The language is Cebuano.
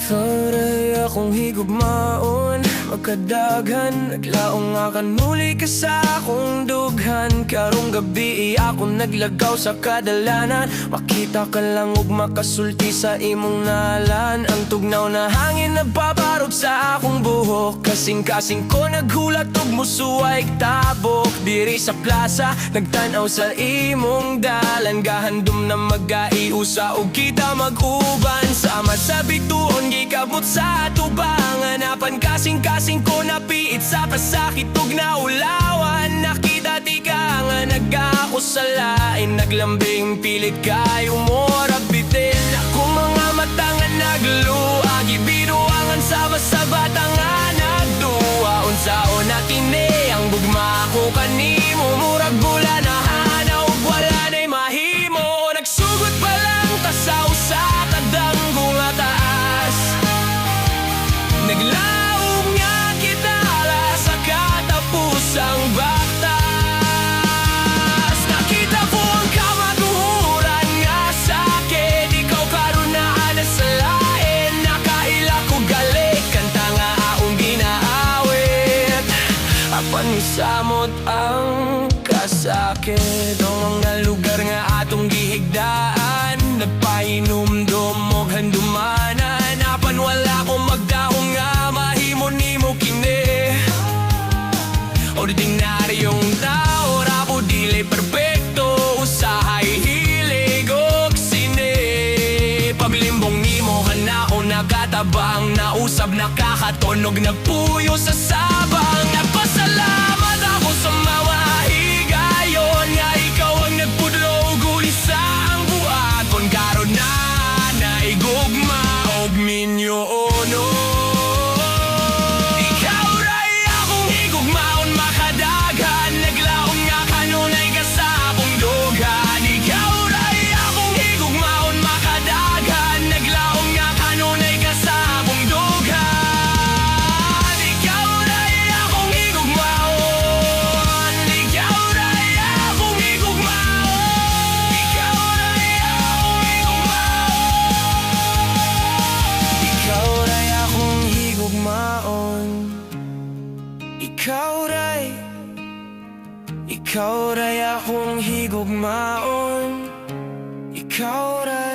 Ikaw ray akong higugmaon makadaghan. Naglaom nga kanuli ka sa akong dughan. Karong gabi ako naglagaw sa kadalanan. Makita ka lang ug makasulti sa imong ngalan. Ang tugnaw na hangin nagpabarog sa akong buhok. Kasing-kasing ko naghulat ug musuway tabok. Diri sa plaza, nagtanaw sa imong dalan. Gahandom na magaiusa ug kita mag-uban. Sama sa bituon, gikabot sa atubangan. Apan kasing-kasing ko napiit sa kasakit ug naulawan. Nakita ti ka nga nagako sa lain. Naglambing pilit kayo murag bitin. Akong mga mata nga nagluha, gibiruangan sama sa bata nga nagduwa. Unsaon na kini ang gugma ko kanimo? Murag bula na hanaw ug wala na'y mahimo. Nagsugot pa lang ta sa usa ka danggo nga taas. Naglaom nga kita sa katapusang baktas. Nakita ko ang kamatuhuran nga sakit. Ikaw karon naa na sa lain. Nakaila ko gali kanta nga akong ginaawit. Apan misamot ang kasakit. Ang mga lugar nga atong gihigdaan, nagpahinumdom og handumanan. Apan wala ko magdaong nga mahimo nimo kini. Ordinaryong tao ra ko, dili perpekto. Usahay hilig og sine. Paglimbong nimo kanako nakatabang. Nausab nakakatunog nagpuyo sa sabang. Nagpasalamat ako sa mga higayon nga ikaw ang nagpudlo ug sa ang buhaton. Karon na naigugma og minyo no. Ikaw ray akong higugmaon makadaghan. Naglaom nga kanunay ka sa akong dughan. Ikaw ray akong higugmaon makadaghan. Naglaom nga kanunay ka sa akong dughan. Ikaw ray akong higugmaon. Ikaw ray akong higugmaon. Ikaw ray akong higugmaon. Ikaw ray akong higugmaon. Ikaw ray, ikaw ray akong higugmaon. Ikaw ray.